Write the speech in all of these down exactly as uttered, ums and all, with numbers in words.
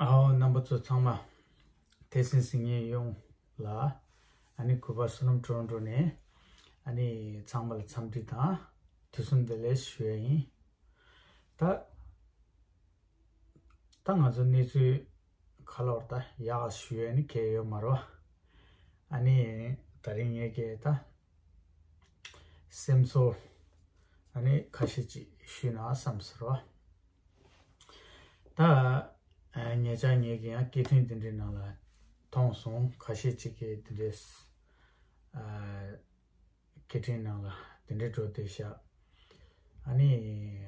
ཨའོ། རྣམ་པ་ཚོ་ཚང་མ་ཐེག་ཆེན་གཟིགས་ཉན་ཡོངས་ལ། ཨ་ནི་གུས་པ་བསོད་ནམས་ཊོ་རོན་ཊོ་ནས། ཨ་ནི་ཚང་མ་ལ་འཚམས་འདྲི་དང་དུས་གསུམ་བདེ་ལེགས་ཞུ་ཡ་ཡིན། ད་ད་ང་ཚོ་གནས་ཚུལ་ག་ལ་བར་ད་ཡག་ཞུ་ཡ་ནི་གལ་ཡོད་མ་རེད་བ། ཨ་ནི་ད་རིང་ངས་ཀྱི་ད་སེམས་ཚོར་ཨ་ནི་ཁ་ཤས་ཅིག་ཞུས་ན་བསམ་ཟེར་བ། ད་ཨ་ཉེ་ཆར་ངས་ཀྱི་ཡང་སྐད་འཕྲིན་དེ་འདྲའི་ནང་ལ་མཐོང་སོང་། ཁ་ཤས་ཅིག་གིས་དེ་འདྲའི་ཨ་སྐད་འཕྲིན་ནང་ལ་དེ་འདྲའི་འགྲོ་བསྡད་ཤག་ཨ་ནི་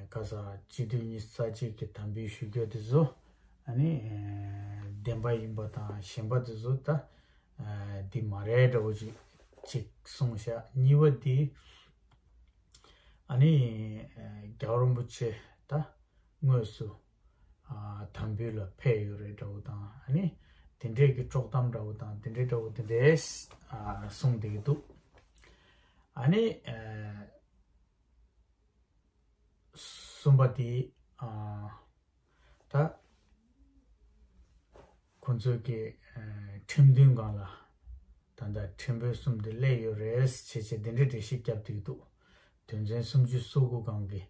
ག་ས་སྤྱི་འཐུས་ཉི་ཤུ་རྩ་གཅིག་གི་དམ་འབུལ་ཞུ་རྒྱུ་དེ་ཚོ་ཨ་ནི་ཨ་བདེན་པ་ཡིན་པ་དང་ཞེན་པ་དེ་ཚོ་ད་ཨ་འདི་མ་རེད་འདྲ་བོ་ཅིག་ཅིག་གསུངས་ཤག་གཉིས་པ་དེ་ཨ་ནི་ཨ་རྒྱལ་བ་རིན་པོ་ཆེ་ད་དངོས་སུ་ཨ་དམ་འབུལ་ལ་ཕེབས་ཡོད་རེད་འདྲ་བོ་དང་། ཨ་ནི་དེ་འདྲས་ཀྱི་དཀྲོག་གཏམ་འདྲ་བོ་དང་དེ་འདྲས་འདྲ་བོ་དེ་འདྲས་ཨ་གསུངས་བསྡད་ཀྱི་འདུག་ཨ་ནི་ཨ་གསུམ་པ་དེ་ཨ་ད་ཁོང་ཚོས་ཀྱི་ཨ་ཁྲིམས་མཐུན་སྒང་ལ་ད་ལྟ་ཁྲིམས་དཔོན་གསུམ་དེ་སླེབས་ཡོད་རེད་ཟེར་བྱས་བྱས་དེ་འདྲའི་འགྲེལ་བཤད་བརྒྱབ་བསྡད་ཀྱི་འདུག་དོན་ཚན་སུམ་ཅུ་སོ་དགུ་སྒང་གི་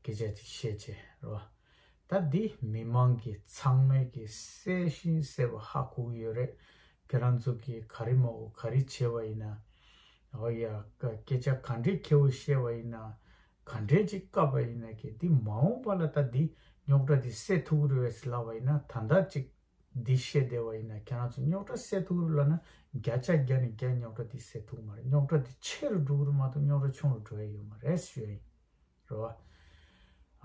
སྐད་ཆ་ཅིག་བཤད་བྱས་རེད་བ། ད་འདི་མི་མང་གི་ཚང་མས་ཀྱི་གསལ་ཞིང་གསལ་བ་ཧ་གོ་གི་ཡོད་རེད། ཁྱེད་རང་ཚོ་གིས་ག་རེ་མ་གོ་ག་རེ་བྱས་པ་ཡིན་ན། འོ་ཡ། སྐད་ཆ་ག་འདྲའི་ཁེ་བོ་བཤད་པ་ཡིན་ན། ག་འདྲའི་ཅིག་བཀབ་པ་ཡིན་ན་ཀྱི་འདི་མ་འོངས་པ་ལ་ད་འདི་རྙོག་དྲ་འདི་སེལ་ཐུབ་ཀྱི་རེད་པས་ཟེར་ལབ་པ་ཡིན་ན། ད་ལྟ་ཅིག་འདི་བཤད་བསྡད་པ་ཡིན་ན་ཁྱེད་རང་ཚོ་རྙོག་དྲ་སེལ་ཐུབ་ཀྱི་རེད་ལབ་ན་བརྒྱ་ཆ་བརྒྱ་ནས་བརྒྱ་རྙོག་དྲ་འདི་སེལ་ཐུབ་ཀྱི་མ་རེད། རྙོག་དྲ་འདི་ཆེ་རུ་འགྲོ་གི་རེད་མ་གཏོགས་རྙོག་དྲ་ཆུང་རུ་འགྲོ་ཡ་ཡོད་མ་རེད་ཞུ་ཡ་ཡིན། རེད་བ།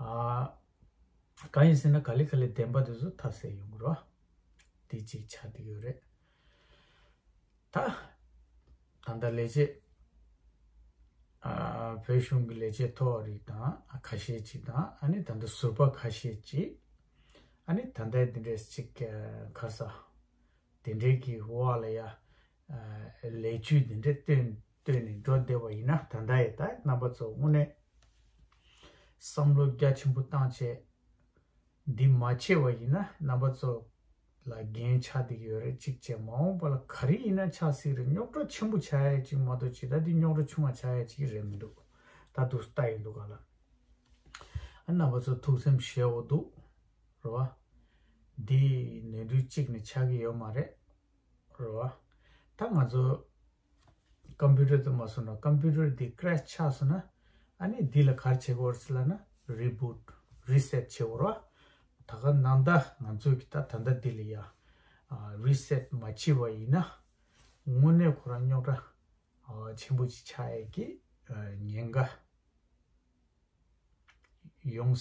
ཨ། གང་ཡིན་ཟེར་ན་ག་ལེ་ག་ལེ་བདེན་པ་དེ་ཚོ་མཐའ་གསལ་ཡོང་གི་རེད་བ། དེ་གཅིག་ཆགས་བསྡད་ཡོད་རེད། ད། ད་ལྟ་ལས་བྱེད། ཨ། བོད་གཞུང་གི་ལས་བྱེད་མཐོ་བ་རིགས་དང་ཁ་ཤས་ཅིག་དང་། ཨ་ནི་ད་ལྟ་ཟུར་པ་ཁ་ཤས་ཅིག་ཨ་ནི་ད་ལྟ་འདི་འདྲས་ཅིག་ག་ས། དེ་འདྲའི་གི་འོག་ལ་ཡ། ཨ། ལས་བྱུས་འདི་འདྲ་བཏོན་བཏོན་ནས་འགྲོ་བསྡད་པ་ཡིན་ན། ད་ལྟ་ཡི་ད་རྣམ་པ་ཚོ་དངོས་གནས་བསམ་བློ་རྒྱ་ཆེན་པོ་བཏང་བྱས་འདི་མ་བྱས་པ་ཡིན་ན། རྣམ་པ་ཚོ་ལ་འགན་ཆགས་བསྡད་ཀྱི་ཡོད་རེད། གཅིག་བྱས་མ་འོངས་པ་ལ་ག་རེ་ཡིན་ན་ཆགས་སྲིད་རེད། རྙོག་དྲ་ཆེན་པོ་ཆགས་ཡ་ཅིག་མ་གཏོགས་ཇི་ལྟར་འདི་རྙོག་དྲ་ཆུང་བ་ཆགས་ཡ་ཅིག་རེད་མི་འདུག་ད་དུང་ལྟ་ཡི་འདུག་ག་ལ། ཨ། རྣམ་པ་ཚོ་ཐུགས་སེམས་བཞེས་འོ་འདུག་རེད་བ། འདི་ནོར་འཁྲུལ་གཅིག་ནས་ཆགས་ཀྱི་ཡོད་མ་རེད། རེད་བ། ད་ང་ཚོ་ཀམ་པུ་ཊར་དུ་མ་སོང་ན། ཀམ་པུ་ཊར་འདི་ཀྲེཤ་ཆགས་སོང་ན། ཨ་ནི་འདི་ལ་ག་རེ་བྱེད་དགོས་རེད་ཟེར་ལབ་ན། རི་བུཊ། རི་སེཊ་བྱེད་དགོས་རེད་བ། ད་ག་ནང་ད་ང་ཚོ་གི་ད་ད་ལྟ་འདི་ལ་ཡ། ཨ། རི་སེཊ་མ་བྱས་པ་ཡིན་ན། དངོས་གནས་ཁོ་རང་རྙོག་དྲ། ཨ། ཆེན་པོ་ཅིག་ཆགས་ཡས་ཀྱི། ཨ། ཉེན་ཁ། ཡོང་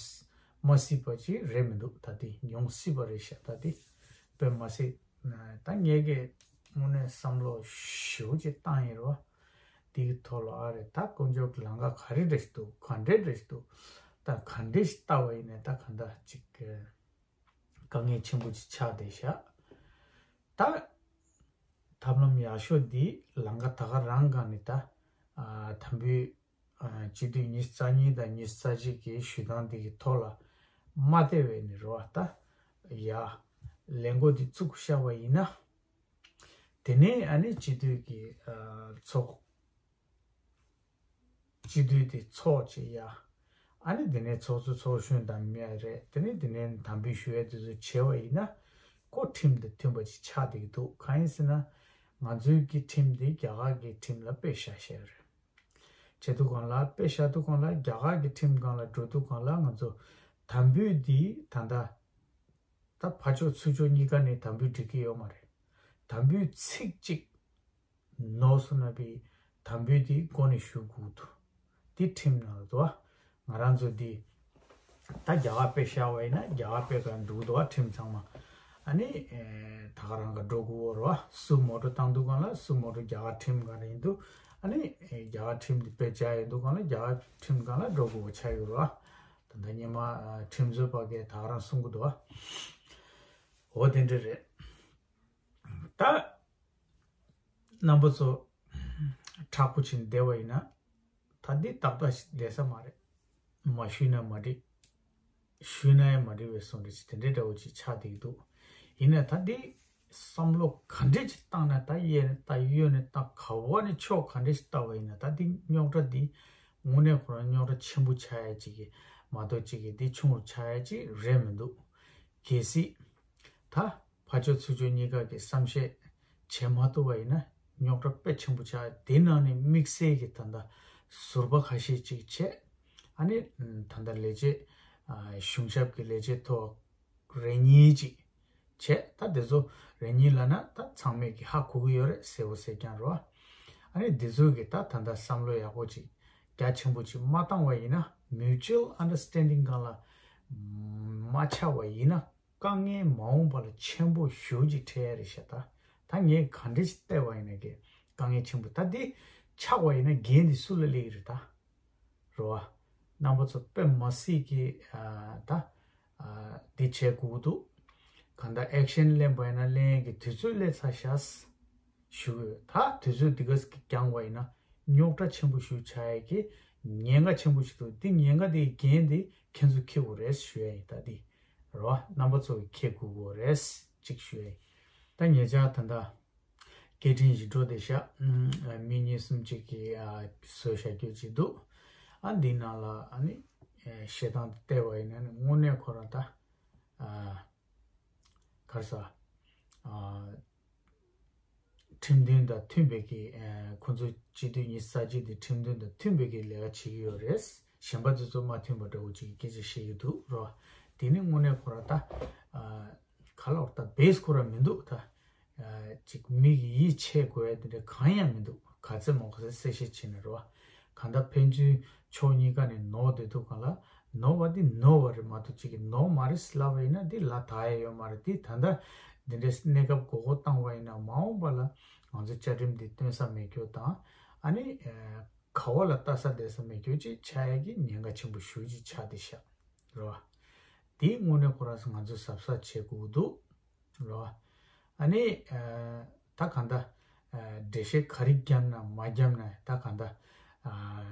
མ་སྲིད་པ་ཅིག་རེད་མི་འདུག་ད་དེ་ཡོང་སྲིད་པ་རེད་ཤག་ད་དེ་དཔེ་མ་སྲིད། ད་ངས་ཀྱི་དངོས་གནས་བསམ་བློ་ཞེ་པོ་ཅིག་བཏང་ཡིན་རེད་བ། དེ་གི་ཐོག་ལ་ཨ་རེད། ད་དཀོན་མཆོག་གི་ལམ་ཁ་ག་རེ་འདྲ་ཞིག་འདུག་ག་འདྲ་འདྲ་ཞིག་འདུག་ད་ག་འདྲ་ཞིག་ལྟ་བ་ཡིན་ནའི་ད་ག་འདྲ་ཅིག་དཀའ་ངལ་ཆེན་པོ་ཅིག་ཆགས་བསྡད་ཤག་ད་ཐབས་ལམ་ཡག་ཤོས་འདི་ལམ་ཁ་ད་ག་རང་སྒང་ནས་ད། ཨ། དམ་འབུལ། ཨ། སྤྱི་འཐུས་ཉི་ཤུ་རྩ་གཉིས་དང་ཉི་ཤུ་རྩ་གཅིག་གི་ཞུ་སྟངས་འདི་གི་ཐོག་ལ་མ་བལྟས་པ་ནས་རེད་བ། ད་ཡ་ལས་འགུལ་འདི་བཙུགས་བཞག་པ་ཡིན་ན། དེ་ནས་ཨ་ནི་སྤྱི་འཐུས་ཀྱི། ཨ། ཚོགས། སྤྱི་འཐུས་དེ་ཚོགས་བྱེད་ཡ། ཨ་ནི་དེ་ནས་ཚོགས་གཙོ་ཚོགས་གཞོན་དང་མི་ཡ་རེད། དེ་ནས་དེ་ནས་དམ་འབུལ་ཞུ་ཡ་དེ་ཚོ་བྱས་པ་ཡིན་ན། ཁོ་ཁྲིམས་དང་མཐུན་པ་ཅིག་ཆགས་བསྡད་ཀྱི་འདུག་གང་ཡིན་ཟེར་ན། ང་ཚོའི་གི་ཁྲིམས་དེ་རྒྱ་གར་གྱི་ཁྲིམས་ལ་དཔེ་བཞག་བཞག་རེད། བྱས་དུས་སྒང་ལ། དཔེ་བཞག་དུས་སྒང་ལ་རྒྱ་གར་གྱི་ཁྲིམས་སྒང་ལ་འགྲོ་དུས་སྒང་ལ་ང་ཚོ་དམ་འབུལ་འདི་ད་ལྟ། ད་ཕར་ཕྱོགས་ཚུར་ཕྱོགས་གཉིས་ཀ་ནས་དམ་འབུལ་འགྲིག་གི་ཡོད་མ་རེད། དམ་འབུལ་ཚིག་གཅིག་ནོར་སོང་ན་བི་དམ་འབུལ་འདི་མགོ་ནས་ཞུ་དགོས་འདུག་འདི་ཁྲིམས་ནང་ལ་འདུག་བ། ང་རང་ཚོ་འདི་ད་རྒྱ་གར་དཔེ་བཞག་པ་ཡིན་ན་རྒྱ་གར་དཔེ་སྒང་འདུག་འདུག་བ། ཁྲིམས་ཚང་མ། ཨ་ནི་ད་ག་རང་ག་འགྲོ་དགོས་བོ་རེད་བ། སུ་མོ་ཊ་བཏང་དུས་སྒང་ལ་སུ་མོ་ཊ་རྒྱ་གར་ཁྲིམས་སྒང་ལ་ཡིན་དུས། ཨ་ནི་རྒྱ་གར་ཁྲིམས་འདི་དཔེ་བྱས་ཡོང་དུས་སྒང་ལ་རྒྱ་གར་ཁྲིམས་སྒང་ལ་འགྲོ་དགོས་བོ་ཆགས་ཡོད་རེད་བ། ད་ལྟ་སྔོན་མ་ཁྲིམས་རྩོད་པ་གིས་ད་ག་རང་གསུང་གི་འདུག་བ། འོ་དེ་འདྲ་རེད། ད་རྣམ་པ་ཚོ་དྲག་པོ་བྱས་ནས་བསྡད་པ་ཡིན་ན། ད་འདི་ཏག་ཏག་ཞིག་བསྡད་ས་མ་རེད། མ་ཞུས་ན་མ་འགྲིག་ཞུས་ན་ཡང་མ་འགྲིག་པའི་བཟོ་འདྲ་ཅིག་དེ་འདྲའི་འདྲ་བོ་ཅིག་ཆགས་བསྡད་ཀྱི་འདུག་ཡིན་ན་ད་འདི་བསམ་བློ་ག་འདྲས་ཅིག་བཏང་ན། ད་གཡས་ནས་ད་གཡོན་ནས་ད་ག་བ་ནས་ཕྱོགས་ག་འདྲས་ཅིག་བལྟ་བ་ཡིན་ན། ད་འདི་རྙོག་དྲ་འདི་དངོས་གནས་ཁོ་རང་རྙོག་དྲ་ཆེན་པོ་ཆགས་ཡ་ཅིག་གི་མ་གཏོགས་ཅིག་གི་འདི་ཆུང་རུ་ཆགས་ཡ་ཅིག་རེད་མི་འདུག་གལ་སྲིད་ད་ཕར་ཕྱོགས་ཚུར་ཕྱོགས་གཉིས་ཀ་གི་བསམ་ཤེས་བྱེད་མ་ཐུབ་པ་ཡིན་ན། རྙོག་དྲ་དཔེ་ཆེན་པོ་ཆགས། དེ་ནང་ནས་དམིགས་བསལ་གྱི་ད་ལྟ་ཟུར་པ་ཁ་ཤས་ཅིག་བྱས། ཨ་ནི་ད་ལྟ་ལས་བྱེད་གཞུང་ཞབས་ཀྱི་ལས་བྱེད་ཐོག་རེ་གཉིས་ཅིག་བྱས། ད་དེ་ཚོ་རེ་གཉིས་ལབ་ན་ད་ཚང་མས་ཀྱི་ཧ་གོ་གི་ཡོད་རེད། གསལ་པོ་གསལ་རྐྱང་རེད་བ། ཨ་ནི་དེ་ཚོ་གི་ད་ད་ལྟ་བསམ་བློ་ཡག་པོ་ཅིག་རྒྱ་ཆེན་པོ་ཅིག་མ་བཏང་བ་ཡིན་ན། mutual understanding སྒང་ལ་མ་ཆགས་པ་ཡིན་ན། དཀའ་ངལ་མ་འོངས་པ་ལ་ཆེན་པོ་ཞེ་པོ་ཅིག་འཕྲད་ཡ་རེད་ཤག་ད་ད་ངས་ག་འདྲས་ཅིག་བལྟས་པ་ཡིན་ན་གི་དཀའ་ངལ་ཆེན་པོ། ད་འདི་ཆགས་པ་ཡིན་ན་འགན་འདི་སུ་ལ་སླེབས་ཀྱི་རེད་ད། རེད་བ། རྣམ་པ་ཚོ་དཔེ་མ་སྲིད་ཀྱི་ཨ་ད་ཨ་འདི་བྱེད་དགོས་ཀྱི་འདུག་གང་ལྟར་ཨེག་ཤན་ལེན་པ་ཡིན་ན་ལེན་ཡ་གི་དུས་ཚོད་སླེབས་ཚར་ཤག་ཞུ་གི་ཡོད། ད་དུས་ཚོད་འདི་ག་ཅིག་འགྱངས་པ་ཡིན་ན་རྙོག་དྲ་ཆེན་པོ་ཞེ་པོ་ཆགས་ཡ་གི་ཉེན་ཁ་ཆེན་པོ་ཞིག་འདུག་འདི་ཉེན་ཁ་འདིའི་འགན་འདི་ཁྱེད་ཚོས་འཁྱེར་དགོས་རེད་ཞུ་ཡ་ཡིན། ད་འདི་རེད་བ། རྣམ་པ་ཚོ་གིས་འཁྱེར་དགོས་ཀྱི་རེད་ཅིག་ཞུ་ཡ་ཡིན། ད་ཉེ་ཆར་ད་ལྟ་སྐད་འཕྲིན་ཞིག་འགྲོ་བསྡད་ཤག་ཨ་མི་གཉིས་གསུམ་ཅིག་གིས་ཨ་བཟོས་བཞག་རྒྱུ་ཅིག་འདུག་ཨ་འདི་ནང་ལ་ཨ་ནི་ཨ་བཤད་སྟངས་དེ་བལྟས་པ་ཡིན་ན་ནི་དངོས་གནས་ཁོ་རང་ད་ཨ་ག་རེ་ཟ་ཨ་ཁྲིམས་མཐུན་དང་མཐུན་པའི་གི་ཨ་ཁོ་ཚོ་སྤྱི་འཐུས་ཉི་ཤུ་རྩ་གཅིག་དེ་ཁྲིམས་མཐུན་དང་མཐུན་པའི་གི་ལས་ཀ་བྱེད་ཀྱི་ཡོད་རེད། གཞན་པ་དེ་ཚོ་མ་མཐུན་པ་འདྲ་བོ་ཅིག་གི་སྐད་ཆ་བཤད་ཀྱི་འདུག་རོ། དེ་ནི་དངོས་གནས་ཁོ་རང་ད་ཨ་ག་ལབ་ད་བེ་སི་ཁོ་རང་མི་འདུག་ད། ཨ་ཅིག་མི་གི་ཡིད་ཆེས་དགོས་ཡ་དེ་འདྲ་གང་ཡང་མི་འདུག་ག་ཚད་མོ་ག་ཚད་གསལ་བཤད་བྱས་ནས་རོ། གང་ལྟར་ཕན་ཚུན་ཕྱོགས་གཉིས་ཀ་ནས་ནོར་བསྡད་འདུག་ག་ལ། ནོར་བ་འདི་ནོར་བ་རེད་མ་གཏོགས་ཅིག་གི་ནོར་མ་རེད་ལབ་པ་ཡིན་ན་འདི་ལ་དག་ཡ་ཡོད་མ་རེད། འདི་ད་ལྟ་འདི་འདྲའི་གནས་སྐབས་མགོ་སྐོར་བཏང་བ་ཡིན་ན་མ་འོངས་པ་ལ་ང་ཚོ་བཅའ་ཁྲིམས་འདི་སྟོན་ས་མེད་རྒྱུ་དང་། ཨ་ནི་ཨ་ག་བ་ལ་ལྟ་ས་བསྡད་ས་མེད་རྒྱུ་ཅིག་ཆགས་ཡ་གི་ཉེན་ཁ་ཆེན་པོ་ཞེ་པོ་ཅིག་ཆགས་བསྡད་ཤག་རེད་བ། འདི་དངོས་གནས་ཁོ་རང་ང་ཚོས་གཟབ་གཟབ་བྱེད་དགོས་ཀྱི་འདུག་རོ། ཨ་ནི་ཨ་ད་གང་ལྟར་ཨ་འགྲེལ་བཤད་ག་རེ་བརྒྱབ་ན་མ་བརྒྱབ་ན་ད་གང་ལྟར་ཨ་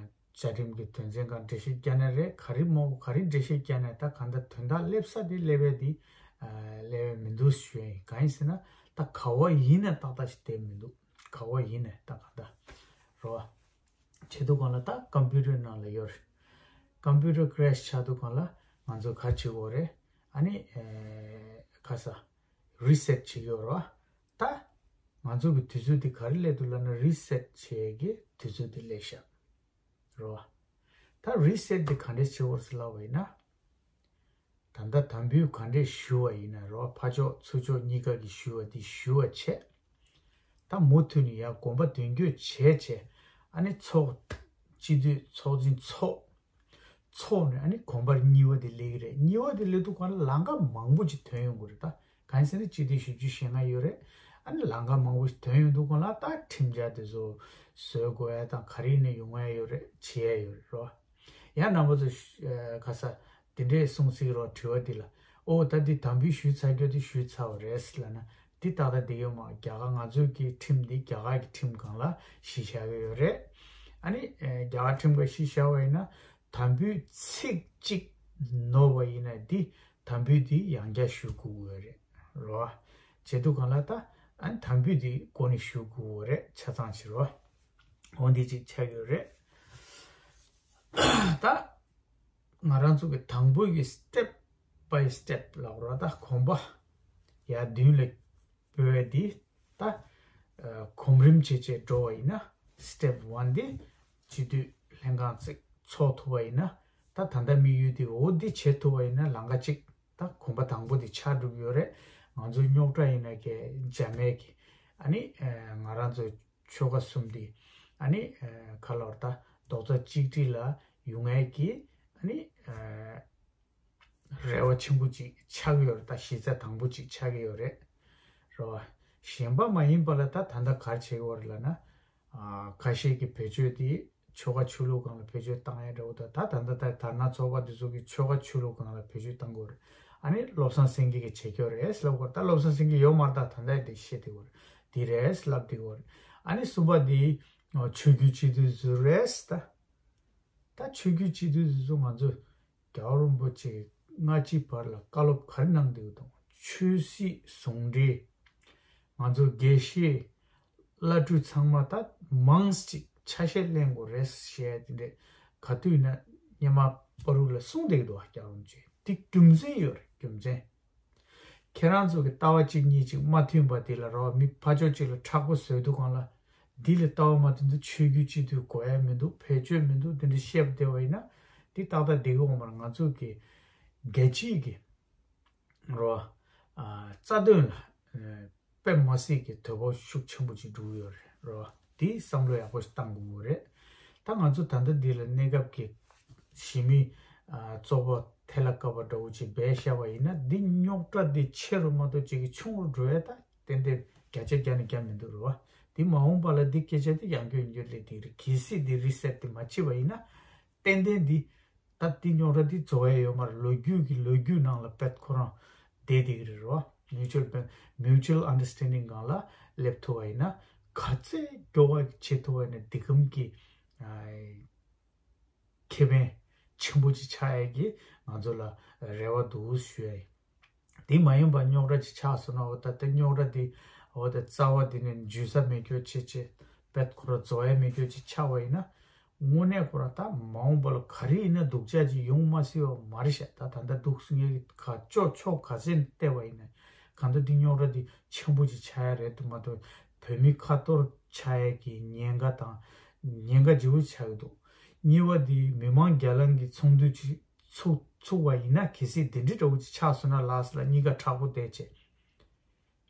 བཅའ་ཁྲིམས་ཀྱི་དོན་ཚན་སྒང་འགྲེལ་བཤད་བརྒྱབ་ན་རེད། ག་རེ་མོ་ག་རེ་འགྲེལ་བཤད་བརྒྱབ་ན་ད་གང་ལྟར་དོན་དག་སླེབས་ས་དེ་སླེབས་ཡ་དེ་ཨ་སླེབས་ཡ་མི་འདུག་ཞུ་ཡ་ཡིན། གང་ཡིན་ཟེར་ན་ད་ག་བ་ཡིན་ན་ཏག་ཏག་ཞིག་བསྡད་མི་འདུག་ག་བ་ཡིན་ན་ད་གང་ལྟར་རོ། བྱེད་དུས་སྒང་ལ་ད་ཀམ་པུ་ཊར་ནང་ལ་ཡོད་རེད། ཀམ་པུ་ཊར་ཀེ་རེཤ་ཆགས་དུས་སྒང་ལ་ང་ཚོ་ག་རེ་བྱེད་དགོས་རེད། ཨ་ནི་ཨེ་ག་ས་རི་སེ་ཊི་བྱེད་ཀྱི་ཡོད་རེད་བ། ད་ང་ཚོ་གི་དུས་ཚོད་དེ་ག་རེ་སླེབས་འདུག་ལབ་ན་རི་སེ་ཊི་བྱེད་ཀྱི་དུས་ཚོད་དེ་སླེབས་ཤག་རེད་བ། ད་རི་སེ་ཊི་དེ་ག་འདྲས་བྱེད་དགོས་རེད་ལབ་པ་ཡིན་ན། ད་ལྟ་དམ་འབུལ་ག་འདྲས་ཞུ་བ་ཡིན་ན་རོ། ཕར་ཕྱོགས་ཚུར་ཕྱོགས་གཉིས་ཀ་གིས་ཞུ་བ་འདི་ཞུ་བ་བྱས། ད་མུ་མཐུད་ནས་ཡར་དགོངས་པ་དོན་འཁྱོལ་བྱས་བྱས། ཨ་ནི་ཚོགས་སྤྱི་འཐུས་ཚོགས་ཆེན་ཚོགས། ཚོགས་ནས་ཨ་ནི་དགོངས་པ་གཉིས་པ་དེ་སླེབས་ཀྱི་རེད། གཉིས་པ་དེ་སླེབས་དུས་སྒང་ལ་ལམ་ཁ་མང་པོ་ཅིག་ཐོན་ཡོང་གི་རེད་ད། གང་ཡིན་ཟེར་ན་སྤྱི་འཐུས་བཞི་བཅུ་ཞེ་ལྔ་ཡོད་རེད། ཨ་ནི་ལམ་ཁ་མང་པོ་ཞིག་ཐོན་ཡོང་དུས་སྒང་ལ་ད་ཁྲིམས་འཆར་དེ་ཚོ་བཟོ་དགོས་ཡ་དང་ག་རེ་ཡིན་ན་ཡོང་ཡ་ཡོད་རེད། བྱེད་ཡ་ཡོད་རེད་རོ། ཡང་རྣམ་པ་ཚོ་ཨ་ག་ས་དེ་འདྲས་གསུང་སྲིད་རོགས་དྲི་བ་འདི་ལ། ཨོ་ད་འདི་དམ་འབུལ་ཞུས་ཚར་རྒྱུ་དེ་ཞུས་ཚར་བ་རེད་ལབ་ན་འདི་ཏག་ཏག་འདི་ཡོད་མ། རྒྱ་གར་ང་ཚོའི་གི་ཁྲིམས་འདི་རྒྱ་གར་གི་ཁྲིམས་སྒང་ལ་གཞི་བཞག་གི་ཡོད་རེད། ཨ་ནི་ཨེ་རྒྱ་གར་ཁྲིམས་སྒང་གཞི་བཞག་པ་ཡིན་ན་དམ་འབུལ་ཚིག་གཅིག་ནོར་བ་ཡིན་ན་འདི་དམ་འབུལ་འདི་ཡང་བསྐྱར་ཞུ་དགོས་ཀྱི་ཡོད་རེད་རོ། བྱེད་དུས་སྒང་ལ་ད་ཨ་ནི་དམ་འབུལ་འདི་སྒོ་ནས་ཞུ་དགོས་ཀྱི་ཡོད་རེད། ཆ་ཚང་བྱེད་རོ། འོ་འདི་གཅིག་ཆགས་ཀྱི་ཡོད་རེད། ད་ང་རང་ཚོ་གི་དང་པོ་གི་སི་ཊེབ་བྷའི་སི་ཊེབ་ལབ་ར། ད་གོམ་པ་ཡར་མདུན་ལ་སྤོས་ཡ་འདི་ད་ཨ་གོམ་རིམ་བྱས་བྱས་འགྲོ་བ་ཡིན་ན། སི་ཊེབ་ཝན་འདི་སྤྱི་འཐུས་ལྷན་ཁང་བཙུགས་ཚོགས་ཐུབ་པ་ཡིན་ན། ད་ད་ལྟ་དམིགས་ཡུལ་འདི་འོ་འདི་བྱེད་ཐུབ་པ་ཡིན་ན་ལམ་ཁ་གཅིག་ད་གོམ་པ་དང་པོ་འདི་ཆགས་འགྲོ་གི་ཡོད་རེད། ང་ཚོའི་རྙོག་དྲ་ཡིན་ན་གས་འཇམ་མེད་ཀྱི། ཨ་ནི་ཨ་ང་རང་ཚོའི་ཆོལ་ཁ་གསུམ་འདི་ཨ་ནི་ཨ་ག་ལབ་ར། ད་རྡོག་རྩ་གཅིག་སྒྲིལ་ལ་ཡོང་ཡས་ཀྱི་ཨ་ནི་ཨ་རེ་བ་ཆེན་པོ་ཅིག་ཆགས་ཀྱི་ཡོད་རེད། ད་གཞི་རྩ་དང་པོ་ཅིག་ཆགས་ཀྱི་ཡོད་རེད། རེད་བ། གཞན་པ་མ་ཡིན་པ་ལ་ད་ད་ལྟ་ག་རེ་བྱེད་ཀྱི་ཡོད་རེད་ལབ་ན། ཨ་ཁ་ཤས་ཀྱི་བེད་སྤྱོད་དེ་ཆོལ་ཁ་ཆོས་ལུགས་སྒང་ལ་བེད་སྤྱོད་བཏང་ཡ་འདྲ་བོ་དང་། ད་ད་ལྟ་ད་དར་ནག་ཚོགས་པ་འདི་ཚོ་གིས་ཆོལ་ཁ་ཆོས་ལུགས་སྒང་ལ་བེད་སྤྱོད་བཏང་གི་ཡོད་རེད། ཨ་ནི་བློ་བཟང་སེང་གེ་གིས་བྱེད་ཀྱི་ཡོད་རེད་ལབ་དགོས་རེད། ད་བློ་བཟང་སེང་གེ་ཡོད་མ་རེད། ད་ད་ལྟ་དེ་བཤད་དེ་ཡོད་རེད། དེ་རེད་ལབ་དེ་ཡོད་རེད། ཨ་ནི་གསུམ་པ་དེ་ཆོས་བརྒྱུད་སྤྱི་འཐུས་ཚོ་རེད་ད། ད་ཆོས་བརྒྱུད་སྤྱི་འཐུས་ཚོ་ང་ཚོས་རྒྱལ་བ་རིན་པོ་ཆེ་སྔ་ཕྱི་བར་ལ་བཀའ་སློབ་ག་རེ་གནང་བསྡད་ཡོད་དང་ ཆོས་སྲིད་ཟུང་འབྲེལ། ང་ཚོ་དགེ་བཤེས་བླ་སྤྲུལ་ཚང་མ་ད་མང་ཅིག་ཆ་ཤས་ལེན་དགོས་རེད་ཞེས་དེ་འདྲས་ག་དུས་ན་སྙེ་མ་པ་རུ་ལ་གསུངས་བསྡད་ཀྱི་འདུག་བ། སྐྱག་རོམ་ཅིག་དེ་རྒྱུ་མཚན་ཡོད་རེད། རྒྱུ་མཚན། ཁྱེད་རང་ཚོ་གི་ལྟ་བ་གཅིག་གཉིས་གཅིག་མ་མཐུན་པ་དེ་ལ་རོ། མི་ཕར་ཕྱོགས་གཅིག་ལ་མཁྲེགས་པོ་བཟོས་འདུག་གང་ལ། འདི་ལ་ལྟ་བ་མ་མཐུན་དུས་ཆོས་བརྒྱུད་སྤྱི་འཐུས་དགོས་ཡ་མི་འདུག་བེད་སྤྱོད་མི་འདུག་དེ་འདྲ་བཤད་པ་བསྡད་པ་ཡིན་ན། འདི་ཏག་ཏག་བསྡད་ཀྱི་འོང་མ་རེད། ང་ཚོ་གི་རྒྱལ་སྤྱིའི་གི་རོ། ཨ། རྩ་དོན་ལ་དཔེ་མ་སྲིད་ཀྱི་དོ་ཕོག་ཤུགས་ཆེན་པོ་ཅིག་འགྲོ་གི་ཡོད་རེད་རོ། དེ་བསམ་བློ་ཡག་པོ་ཞིག་བཏང་དགོས་ཀྱི་རེད། ད་ང་ཚོ་ད་ལྟ་འདི་ལ་གནས་སྐབས་ཀྱི་གཞི་མི་ཨ་གཙོ་བོ་ཐལ་ལ་བཀབ་པ་འདྲ་བོ་ཅིག་སྦས་བཞག་པ་ཡིན་ན། འདི་རྙོག་དྲ་འདི་ཆེ་རུ་མ་གཏོགས་ཅིག་གི་ཆུང་རུ་འགྲོ་ཡ་ད་ཏན་ཏན་བརྒྱ་ཆ་བརྒྱ་ནས་བརྒྱ་མི་འདུག་རོ། འདི་མ་འོངས་པ་ལ་འདི་སྐད་ཆ་འདི་ཡང་བསྐྱར་ཡང་བསྐྱར་སླེབས་བསྡད་ཀྱི་རེད། གལ་སྲིད་འདི་རི་སེཊ་འདི་མ་བྱས་པ་ཡིན་ན། ཏན་ཏན་འདི་ད་འདི་རྙོག་དྲ་འདི་རྫོགས་ཡ་ཡོད་མ་རེད། ལོ་རྒྱུས་ཀྱི་ལོ་རྒྱུས་ནང་ལ་དཔེ་ཁོ་རང་བསྡད་བསྡད་ཀྱི་རེད་རོ། Mutual Mutual Understanding སྒང་ལ་སླེབས་ཐུབ་པ་ཡིན་ན། ག་ཚད་མགྱོགས་པ་བྱེད་ཐུབ་པ་ཡིན་ན་འདི་གམ་གྱི་ཨ་ཁེ་ཕན་ཆེན་པོ་ཅིག་ཆགས་ཡ་གི་ང་ཚོ་ལ་རེ་བ་འདུག་ཞུ་ཡ་ཡིན། དེ་མ་ཡིན་པ་རྙོག་དྲ་ཅིག་ཆགས་སོང་ན། འོ་ད་དེ་རྙོག་དྲ་དེ་འོ་ད་རྩ་བ་དེ་ནས་འཇུ་ས་མེད་སྐྱོ་བྱེད་བྱེད་པད་ཁོ་ར་རྫོགས་ཡ་མེད་སྐྱོ་ཅིག་ཆགས་པ་ཡིན་ན། དངོས་གནས་ཁོ་ར་ད་མ་འོངས་པ་ལ་ག་རེ་ཡིན་ན་སྡུག་ཅག་ཅིག་ཡོང་མ་སྲིད་པ་མ་རེད་ཤག་ད་ད་ལྟ་འདུག་སེ་ངས་ག་ཅོག་ཕྱོགས་ག་ཚད་ནས་བལྟས་པ་ཡིན་ན། གང་ལྟར་འདི་རྙོག་དྲ་འདི་ཆེན་པོ་ཅིག་ཆགས་ཡ་རེད་འདུག་མ་གཏོགས་བོད་མི་ཁ་གཏོར་ཆགས་ཡ་གི་ཉེན་ཁ་དང་ཉེན་ཁ་ལྗིད་པོ་ཆགས་ཀྱི་འདུག་གཉིས་པ་འདི་མི་མང་བརྒྱ་ལང་གི་ཚོགས་འདུ་ཅིག་ཚུགས་ཚུགས་པ་ཡིན་ན། གལ་སྲིད་དེ་འདྲའི་འདྲ་བོ་ཅིག་ཆགས་སོང་ན་ལགས་སོ་ལ་གཉིས་ཀ་མཁྲེགས་པོ་བསྡད་བྱས།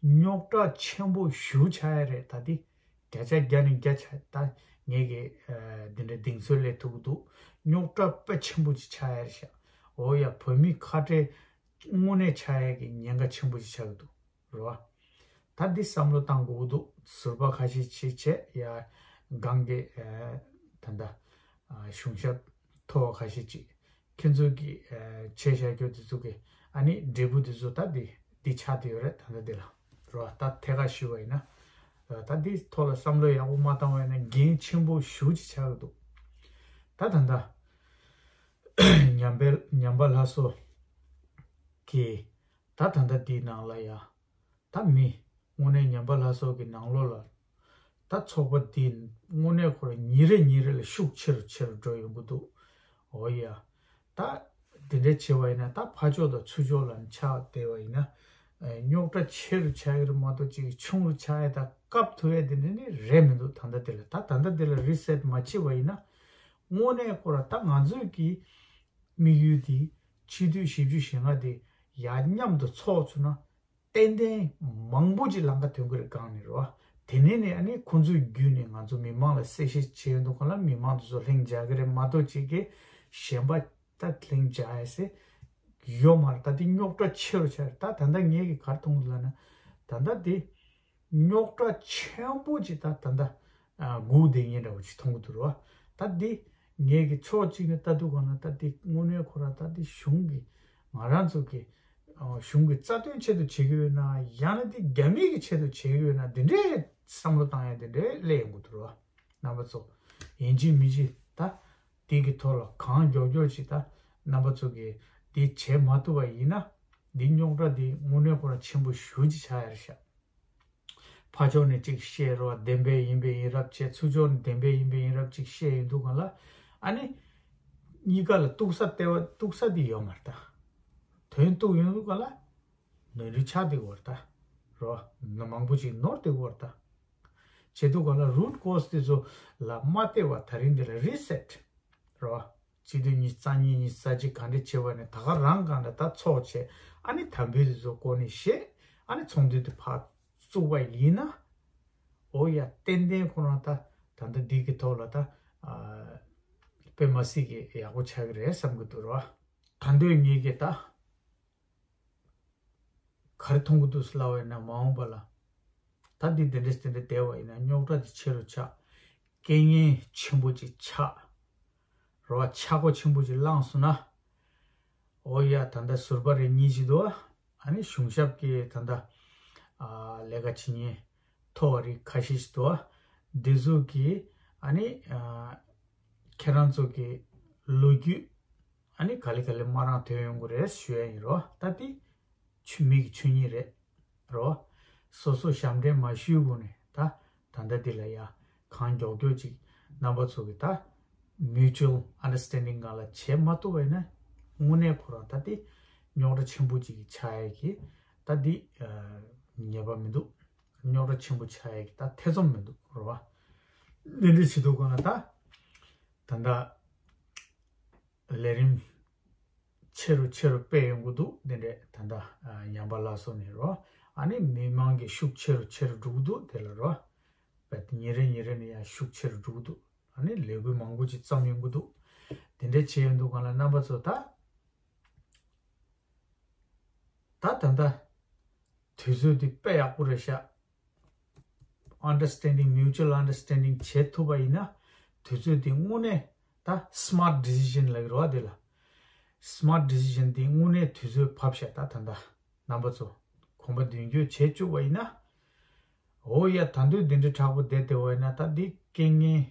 རྙོག་དྲ་ཆེན་པོ་ཞེ་པོ་ཆགས་ཡ་རེད། ད་འདི་བརྒྱ་ཆ་བརྒྱ་ནས་བརྒྱ་ཆ་ད་ངས་ཀྱི་ཨ་འདི་འདྲའི་གདེང་ཚོད་སླེབས་ཐུབ་ཀྱི་འདུག་རྙོག་དྲ་དཔེ་ཆེན་པོ་ཅིག་ཆགས་ཡ་རེད་ཤག་འོ་ཡ། བོད་མི་ཁ་བྲལ་དངོས་གནས་ཆགས་ཡ་གི་ཉེན་ཁ་ཆེན་པོ་ཅིག་ཆགས་ཀྱི་འདུག་རེད་བ། ད་འདི་བསམ་བློ་བཏང་དགོས་ཀྱི་འདུག་ཟུར་པ་ཁ་ཤས་ཅིག་བྱས། ཡ་སྒང་གི་ཨ་ད་ལྟ་ཨ་གཞུང་ཞབས་མཐོ་བ་ཁ་ཤས་ཅིག་ཁྱེད་ཚོ་གི་ཨ་བྱས་བཞག་རྒྱུ་དེ་ཚོ་གི་ཨ་ནི་འབྲས་བུ་དེ་ཚོ་ད་འདི་འདི་ཆགས་བསྡད་ཡོད་རེད། ད་ལྟ་འདི་ལ་རེད་བ། ད་ཐད་ཀར་ཞུས་པ་ཡིན་ན། ད་འདི་ཐོག་ལ་བསམ་བློ་ཡག་པོ་མ་བཏང་བ་ཡིན་ན་འགན་ཆེན་པོ་ཞེ་པོ་ཅིག་ཆགས་ཀྱི་འདུག་ད་ད་ལྟ་ཉམས་པའི་ཉམས་པ་སླར་གསོ་གི་ད་ད་ལྟ་འདིའི་ནང་ལ་ཡ། ད་མི་དངོས་གནས་ཉམས་པ་སླར་གསོ་གི་ནང་ལོགས་ལ། ད་ཚོགས་པ་འདི་དངོས་གནས་ཁོ་རང་ཉིན་རེ་ཉིན་རེ་ལ་ཤུགས་ཆེ་རུ་ཆེ་རུ་འགྲོ་ཡོང་གི་འདུག་འོ་ཡ། ད་འདི་འདྲ་བྱས་པ་ཡིན་ན། ད་ཕར་ཕྱོགས་དང་ཚུར་ཕྱོགས་ལ་ཆགས་བསྡད་པ་ཡིན་ན། ཨེ་རྙོག་དྲ་ཆེ་རུ་ཆགས་ཀྱི་རེད་མ་གཏོགས་ཅིག་ཆུང་རུ་ཆགས་ཡ་དང་སྐབས་ཐུབ་ཡ་དེ་འདྲ་ནི་རེད་མི་འདུག་ད་ལྟ་འདི་ལ། ད་ད་ལྟ་འདི་ལ་རི་སེཊ་མ་བྱས་པ་ཡིན་ན། དངོས་གནས་ཁོ་རང་ད་ང་ཚོའི་གི་དམིགས་ཡུལ་དེ་ཕྱི་དུས་བཞི་བཅུ་ཞེ་ལྔ་དེ་ཡར་མཉམ་དུ་ཚོགས་ཚུགས་ན། ཏན་ཏན་མང་པོ་ཅིག་ལམ་ཁ་ཐོན་གྱི་རེད། གང་ནས་རེད་བ། དེ་ནས་ནས་ཨ་ནི་ཁོང་ཚོའི་བརྒྱུད་ནས་ང་ཚོ་མི་མང་ལ་གསལ་བཤད་བྱེད་འདུག་ག་ལ། མི་མང་དེ་ཚོ་ལྷིང་འཇགས་ཀྱི་རེད་མ་གཏོགས་ཅིག་གི་གཞན་པ་ད་ལྷིང་འཇགས་ཡ་ཟེར་ཡོད་མ་རེད། ད་དེ་རྙོག་དྲ་ཆེ་རུ་ཆགས་རེད། ད་ད་ལྟ་ངས་ཀྱི་ག་རེ་མཐོང་གི་འདུག་ལབ་ན། ད་ལྟ་དེ་རྙོག་དྲ་ཆེན་པོ་ཅིག་ད་ད་ལྟ་སྒུག་བསྡད་མཁན་འདྲ་བོ་ཅིག་མཐོང་གི་འདུག་རེད་བ། ད་དེ་ངས་ཀྱི་ཕྱོགས་གཅིག་ནས་ལྟ་དུས་ག་ན། ད་དེ་དངོས་གནས་ཁོ་རང་ད་དེ་གཞུང་གི་ང་རང་ཚོ་གི་གཞུང་གི་རྩ་དོན་ཆེད་དུ་བྱེད་ཀྱི་ཡོད་ན། ཡང་ན་དེ་རྒྱ་མི་གི་ཆེད་དུ་བྱེད་ཀྱི་ཡོད་ན། དེ་འདྲའི་བསམ་བློ་བཏང་ཡ་དེ་འདྲའི་སླེབས་ཡོང་གི་འདུག་རེད་བ། རྣམ་པ་ཚོ་ཡིན་གཅིག་མིན་གཅིག་ད་དེ་གི་ཐོག་ལ་གང་མགྱོགས་མགྱོགས་ཅིག་ད་རྣམ་པ་ཚོ་གི་དེ་བྱེད་མ་ཐུབ་པ་ཡིན་ན། འདི་རྙོག་དྲ་འདི་དངོས་གནས་ཁོ་རང་ཆེན་པོ་ཞེ་པོ་ཅིག་ཆགས་ཡ་རེད་ཤག་ཕར་ཕྱོགས་ནས་གཅིག་བཤད་རོགས། བདེན་པས་ཡིན་པས་ཡིན་རབས་བྱས། ཚུར་ཕྱོགས་ནས་བདེན་པས་ཡིན་པས་ཡིན་རབས་གཅིག་བཤད་ཡོང་དུས་ག་ལ། ཨ་ནི་གཉིས་ཀ་ལ་གཏུག་ས་ལྟེ་བ་གཏུག་ས་འདི་ཡོད་མ་རེད་ད། དོན་གཏུག་ཡོང་དུས་ག་ལ་ནོར་འཁྲུལ་ཆགས་བསྡད་ཡོད་རེད་ད། རོ། མང་པོ་ཅིག་ནོར་བསྡད་ཡོད་རེད་ད། བྱེད་དུས་ག་ལ་རུཊ་ཀོ་སི་དེ་ཚོ་ལ་མ་བལྟས་པ། ད་རིང་འདི་ལ་རི་སེཊ་རོ། སྤྱི་འཐུས་ཉི་ཤུ་རྩ་གཉིས་ཉི་ཤུ་རྩ་གཅིག་ག་འདྲ་བྱས་པ་ནས་ད་ག་རང་གང་འདྲ་ད་ཚོགས་བྱས། ཨ་ནི་དམ་འབུལ་དེ་ཚོ་སྐོར་ནས་བཤད། ཨ་ནི་ཚོགས་འདུ་དེ་ཕར་བཙུགས་པ་ཡིན་ན། འོ་ཡ། ཏན་ཏན་ཁོ་རང་ད་ད་ལྟ་འདི་གི་ཐོག་ལ་ད་ཨ་དཔེ་མ་སྲིད་ཀྱི་ཡག་པོ་ཆགས་ཀྱི་རེད་བསམ་གྱི་འདུག་རོ། ད་འདོད་ངེས་ཀྱི་ད། ག་རེ་མཐོང་གི་འདུག་ཟེར་ལབ་པ་ཡིན་ན། མ་འོངས་པ་ལ་ད་འདི་དེ་འདྲས་དེ་འདྲས་བསྡད་པ་ཡིན་ན། རྙོག་དྲ་དེ་ཆེ་རུ་ཆགས། རྐྱེན་ངན་ཆེན་པོ་ཅིག་ཆགས། རེད་བ། ཆག་སྒོ་ཆེན་པོ་ཅིག་བསླངས་སོང་ན། འོ་ཡ། ད་ལྟ་ཟུར་པ་རེ་གཉིས་ཅིག་འདུག་བ། ཨ་ནི་གཞུང་ཞབས་ཀྱི་ད་ལྟ་ཨ་ལས་ཀ་བྱེད་མཁན་མཐོ་བ་རིགས་ཁ་ཤས་ཤིག་འདུག་བ། འདི་ཚོ་གིས་ཨ་ནི་ཨ་ཁྱེད་རང་ཚོ་གི་ལོ་རྒྱུས་ཨ་ནི་ག་ལེ་ག་ལེ་མ་རང་ཐོན་ཡོང་གི་རེད་ཞུ་ཡ་ཡིན་རོ། ད་དེ་ ཆོས་མི་གི་ཆོས་ཉིད་རེད། རོ། སོ་སོ་ཞབས་འདྲེན་མ་ཞུས་གོང་ནས་ད་ད་ལྟ་འདི་ལ་ཡ་གང་མགྱོགས་མགྱོགས་ཅིག་རྣམ་པ་ཚོ་གི་ད་mutual understanding སྒང་ལ་བྱེད་མ་ཐུབ་པ་ཡིན་ན་དངོས་གནས་ཁོ་རང་ད་འདི་རྙོག་དྲ་ཆེན་པོ་ཅིག་གི་ཆགས་ཡས་ཀྱི་ད་འདི་ཉེས་པ་མི་འདུག་རྙོག་དྲ་ཆེན་པོ་ཆགས་ཡས་ཀྱི་ད་ཐེ་ཚོམ་མི་འདུག་རོ་བ། འདི་འདྲ་བྱེད་དུས་སྒང་ལ་ད་ད་ལྟ་ལས་རིམ་ཆེ་རུ་ཆེ་རུ་སྤེལ་ཡོང་གི་འདུག་འདི་འདྲས་ད་ལྟ་ཉམས་པ་སླར་གསོ་ནས་རོ། ཨ་ནི་མི་མང་གི་ཤུགས་ཆེ་རུ་ཆེ་རུ་འགྲོ་གི་འདུག་དེ་ལ་རོ། བས་ཉིན་རེ་ཉིན་རེ་ནས་ཡང་ཤུགས་ཆེ་རུ་འགྲོ་གི་འདུག་ཨ་ནི་ལས་འགུལ་མང་པོ་ཅིག་བརྩམས་ཡོང་གི་འདུག་དེ་འདྲས་བྱས་ཡོང་དུས་སྒང་ལ་རྣམ་པ་ཚོ་ད་ད་ད་ད་དུས་ཚོད་འདི་དཔེ་ཡག་པོ་རེད་ཤག understanding mutual understanding བྱེད་ཐུབ་པ་ཡིན་ན་དུས་ཚོད་འདི་དངོས་གནས་ད་smart decision ལབ་ཀྱི་རེད་བ། དེ་ལ་smart decision འདི་དངོས་གནས་དུས་ཚོད་བབས་ཤག་ད་ད་ད་རྣམ་པ་ཚོ་གོམ་པ་མདུན་སྐྱོད་བྱེད་བཅུག་པ་ཡིན་ན། འོ་ཡ་ད་དུང་འདི་འདྲའི་དྲག་པོ་བསྡད་བསྡད་པ་ཡིན་ན་ད་འདི་རྐྱེན་ངན།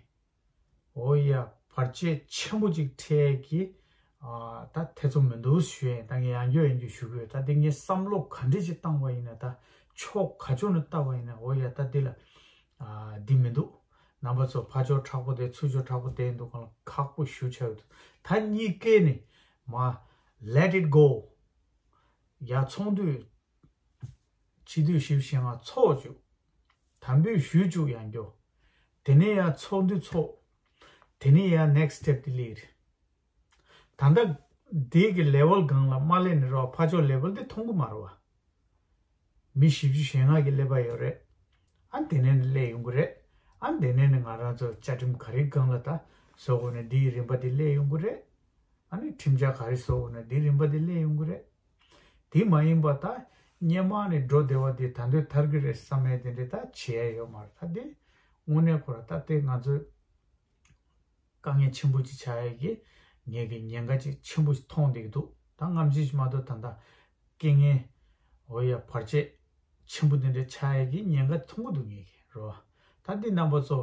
འོ་ཡ། བར་ཆད་ཆེན་པོ་ཅིག་འཕྲད་ཀྱི། ཨ། ད་ཐེ་ཚོམ་མི་འདུག་ཞུ་ཡས་ད་ངས་ཡང་བསྐྱར་ཡང་བསྐྱར་ཞུ་གི་ཡོད། ད་འདི་ངས་བསམ་བློ་ག་འདྲས་ཅིག་བཏང་བ་ཡིན་ན་ད་ཕྱོགས་ག་ཕྱོགས་ནས་བལྟ་བ་ཡིན་ན་འོ་ཡ་ད་འདི་ལ། ཨ། འདི་མི་འདུག་རྣམ་པ་ཚོ་ཕར་ཕྱོགས་དྲག་པོ་དེ་ཚུར་ཕྱོགས་དྲག་པོ་དེ་འདུག་གང་ལ་ཁག་པོ་ཞུ་ཆ་ཡོད་འདུག་ད་གཉིས་ཀས་ནི་མ། let it go། ཡ་ཚོགས་འདུས། སྤྱི་འཐུས་བཞི་བཅུ་ཞེ་ལྔ་ཚོགས་བཅུག་དམ་འབུལ་ཞུས་བཅུག་ཡང་སྐྱོ། དེ་ནས་ཡང་ཚོགས་འདུ་ཚོགས། དེ་ནས་ཡང་next step དེ་ལས་རེད། ད་ལྟ་དེ་གི་level སྒང་ལ་མ་སླེབས་ནས་རོགས་ཕར་ཕྱོགས་level དེ་མཐོང་གི་མ་རེད་བ། མི་བཞི་བཅུ་ཞེ་ལྔ་གི་སླེབས་པ་ཡོད་རེད། ཨ་དེ་ནས་ནི་སླེབས་ཡོང་གི་རེད། ཨ་དེ་ནས་ནི་ང་རང་ཚོ་བཅའ་ཁྲིམས་ག་རེ་སྒང་ལ་ད་བཟོ་དགོས་ནས་འདིའི་རིམ་པ་དེ་སླེབས་ཡོང་གི་རེད། ཨ་ནི་ཁྲིམས་འཆར་ག་རེ་བཟོ་དགོས་ན་འདི་རིམ་པ་འདི་སླེབས་ཡོང་གི་རེད། དེ་མ་ཡིན་པ་ད་སྔོན་མ་ནས་འགྲོ་བདེ་བ་འདི་ད་འདོད་ཐར་གི་རེད་བསམ་ཡས་དེ་འདྲས་ད་བྱེད་ཡས་ཡོད་མ་རེད། ད་འདི་དངོས་གནས་ཁོ་ར་ད་དེ་ང་ཚོའི་དཀའ་ངལ་ཆེན་པོ་ཅིག་ཆགས་ཡས་ཀྱི་ངས་ཀྱི་ཉེན་ཁ་ཅིག་ཆེན་པོ་ཞིག་མཐོང་བསྡད་ཀྱི་འདུག་ད་སྔ་ཕྱི་ཞིག་མ་གཏོགས་ད་ད་རྐྱེན་ངན་འོ་ཡ་བར་ཆད་ཆེན་པོ་འདི་འདྲས་ཆགས་ཡས་ཀྱི་ཉེན་ཁ་མཐོང་གི་འདུག་ངས་ཀྱི་རོ། ད་འདི་རྣམ་པ་ཚོ་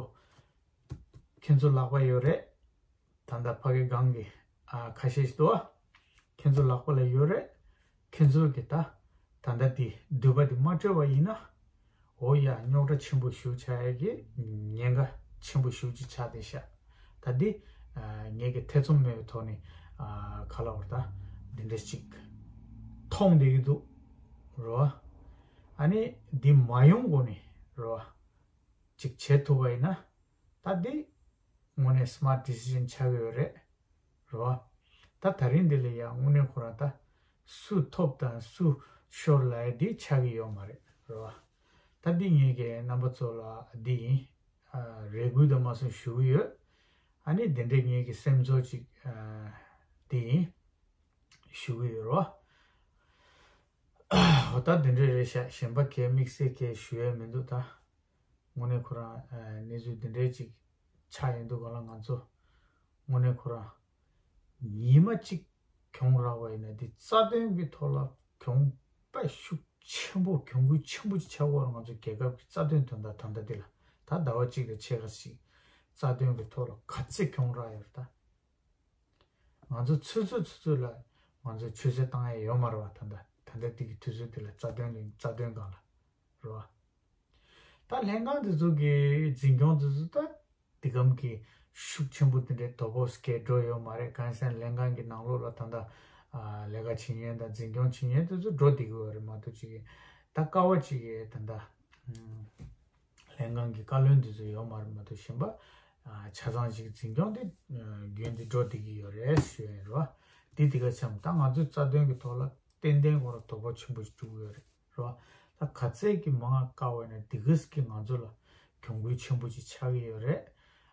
ཁྱེད་ཚོ་ལག་པ་ཡོད་རེད། ད་ལྟ་ཕ་གི་སྒང་གི་ཨ་ཁ་ཤས་ཤིག་འདུག་ཨ། ཁྱེད་ཚོ་ལག་པ་ལ་ཡོད་རེད། ཁྱེད་ཚོ་གི་ད་ད་ལྟ་དེ་འདོད་པ་དེ་མ་སྤྲོད་པ་ཡིན་ན། འོ་ཡ་རྙོག་དྲ་ཆེན་པོ་ཞིག་ཆགས་ཡ་གི་ཉེན་ཁ་ཆེན་པོ་ཞིག་ཅིག་ཆགས་བསྡད་ཤག་ད་འདི་ཨ་ངས་གི་ཐེ་ཚོམ་མེད་པའི་ཐོག་ནས་ཨ་ག་ལ་བར་ད་འདི་འདྲ་ཅིག་མཐོང་བསྡད་ཀྱི་འདུག་རོ། ཨ་ནི་འདི་མ་ཡོང་གོང་ནས་རོ། ཅིག་བྱེད་ཐུབ་པ་ཡིན་ན། ད་འདི་དངོས་གནས་smart decision ཆགས་ཀྱི་ཡོད་རེད། རེད་བ། ད་ད་རིང་འདི་ལ་ཡང་དངོས་གནས་ཁོ་རང་ད་སུ་ཐོབ་དང་སུ་ཤོར་ལབ་ཡ་འདི་ཆགས་ཀྱི་ཡོད་མ་རེད། རེད་བ། ད་འདི་ངས་ཀྱི་རྣམ་པ་ཚོ་ལ་འདི་ཡིན། ཨ། རེ་སྐུལ་དང་མ་སོང་ཞུ་གི་ཡོད། ཨ་ནི་འདི་འདྲའི་ངས་ཀྱི་སེམས་ཚོར་ཅིག་ཨ། འདི་ཡིན། ཞུ་གི་ཡོད་རེད་བ། འོ་ད་འདི་འདྲ་རེད་ཤག་གཞན་པ་གས་དམིགས་བསལ་གས་ཞུ་ཡ་མི་འདུག་ད། དངོས་གནས་ཁོ་རང་ཨ་གནས་ཚུལ་འདི་འདྲའི་ཅིག་ཆགས་ཡོང་དུས་སྒང་ལ་ང་ཚོ་དངོས་གནས་ཁོ་རང་ཉི་མ་གཅིག་གྱོང་རག་པ་ཡིན་ན་འདི་རྩ་དོན་གྱི་ཐོག་ལ་གྱོང་དཔེ་ཤུགས་ཆེན་པོ་གྱོང་གུན་ཆེན་པོ་ཅིག་ཆགས་ཀྱི་ཡོད་རེད། ང་ཚོ་རྒྱལ་ཁབ་ཀྱི་རྩ་དོན་དོན་དག་ད་ལྟ་འདི་ལ་ད་ཟླ་བ་གཅིག་དང་ཕྱེད་ཀ་ཞིག་རྩ་དོན་གྱི་ཐོག་ལ་ག་ཚད་གྱོང་རག་ཡོད་རེད་ད། ང་ཚོ་ཚོད་ཚོད་ཚོད་ཚོད་ལ་ང་ཚོ་ཆུད་ཟོས་བཏང་ཡ་ཡོད་མ་རེད་བ། ད་ལྟ་ད་ལྟ་དེ་གི་དུས་ཚོད་དེ་ལ་རྩ་དོན་ལ་རྩ་དོན་སྒང་ལ་རེད་བ། ད་ལྷན་ཁང་དེ་ཚོ་གི་འཛིན་སྐྱོང་དེ་ཚོ་ད་དེ་གམ་གི་ཤུགས་ཆེན་པོ་དེ་འདྲའི་དོ་ཕོག་སྐད་འགྲོ་ཡོད་མ་རེད། གང་ཡིན་ཟེར་ན་ལྷན་ཁང་གི་ནང་ལོགས་ལ་ད་ལྟ་ཨ་ལས་ཀ་བྱེད་མཁན་དང་འཛིན་སྐྱོང་བྱེད་མཁན་དེ་ཚོ་འགྲོ་བསྡད་ཀྱི་ཡོད་རེད་མ་གཏོགས་ཅིག་གི་ད་དཀའ་བ་ཅིག་གི་ད་ལྟ་ཨ། ལྷན་ཁང་གི་བཀའ་བློན་དེ་ཚོ་ཡོད་མ་རེད་མ་གཏོགས་གཞན་པ། ཨ། ཆ་ཚང་ཞིག་འཛིན་སྐྱོང་དེ་ཨ་རྒྱུན་དུ་འགྲོ་བསྡད་ཀྱི་ཡོད་རེད་ཞུ་ཡ་ཡིན་རོ། དེ་དེ་ག་ཆམ་ད་ང་ཚོའི་རྩ་དོན་གྱི་ཐོག་ལ་ཏན་ཏན་ཁོ་ར་དོ་ཕོག་ཆེན་པོ་ཞིག་བྱུང་ཡོད་རེད་རོ། ད་ག་ཚད་ཀྱི་མང་བཀག་པ་ཡིན་ན་དེ་གས་ཀྱི་ང་ཚོ་ལ་གྱོང་གུན་ཆེན་པོ་ཅིག་ཆགས་ཀྱི་ཡོད་རེད།